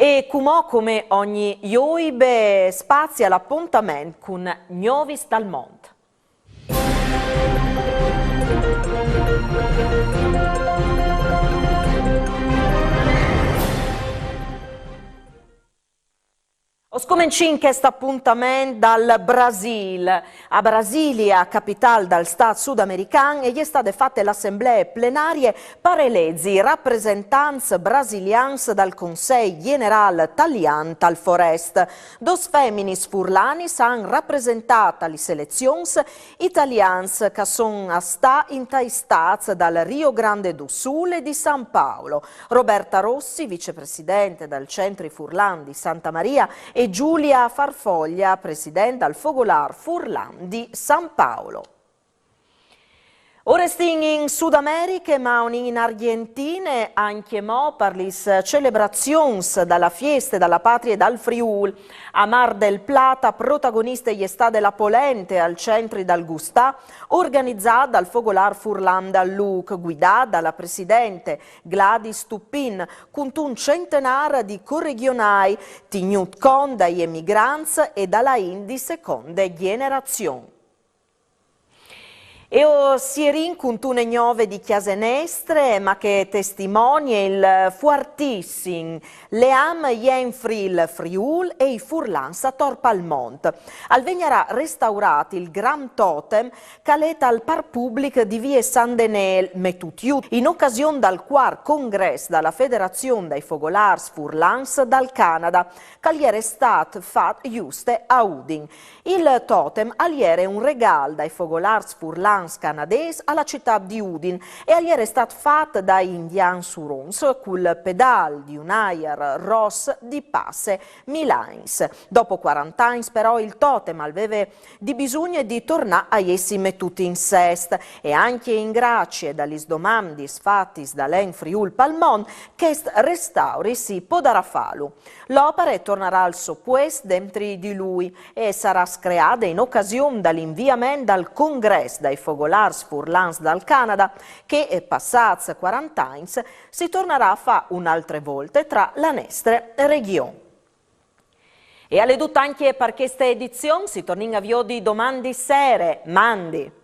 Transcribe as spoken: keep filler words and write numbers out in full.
E cumò, come ogni joibe, spazi al apontament cun Gnovis dal Mont. O scomencìn chest apontament dal Brasil. A Brasilia, capitâl dal stât sudamerican, e je stade fate la assemblee plenarie par elezi rapresentants brasilians dal Consei Gjenerâl talian tal Forest. Dôs feminis furlanis a àn rapresentât a lis elezions i talians che a son a stâ intai stâts dal Rio Grande do Sul e di San Paolo. Roberta Rossi, vicepresidente dal Centri Furlan di Santa Maria, e Giulia Farfoglia, president dal Fogolâr Furlan di San Paolo. O restìn in Sud Americhe, ma o 'nin in Argjentine, ancjemò par lis celebrazions da la fieste da la patrie dal Friûl. A Mar del Plata protagoniste e je stade la polente al centri dal Gustà, organizât dal Fogolâr Furlan dal Lûc, guidât da la presidente Gladys Tuppin, cuntun centenâr di coregjonâi, tignût cont dai emigrants e da la int di seconde gjenerazion. E o sierìn cuntune gnove di cjase nestre, ma che e testimonie il fuartissim leam jenfri il Friûl e i furlans ator pal mont. Al vegnarà restaurât il grant totem che al è tal parc public di vie San Denêl, metût jù in ocasion dal cuart congrès da la Federazion dai Fogolârs Furlans dal Canada, che al jere stât fat juste a Udin. Il totem al jere un regâl dai fogolârs furlans canadês a la citât di Udin e al jere stât fat dai indians Hurons cul pedâl di un aiar ros di passe mil agns. Dopo cuarante agns, però, il totem al veve di bisugne di tornâ a jessi metût in sest e ancje in gracie da lis domandis fatis dal En Friûl pal Mont, chest restauri si podarà fâlu. L'opare e tornarà al so puest dentri di lui e e sarà screade in ocasion dal inviament dal Congrès dai Fogolârs Furlans dal Canada, che, eh, passâts cuarante agns, si tornarà a fâ une altre volte tra la nestre regjon. E al è dut ancje par cheste edizion, si tornìn a viodi doman di sere, mandi!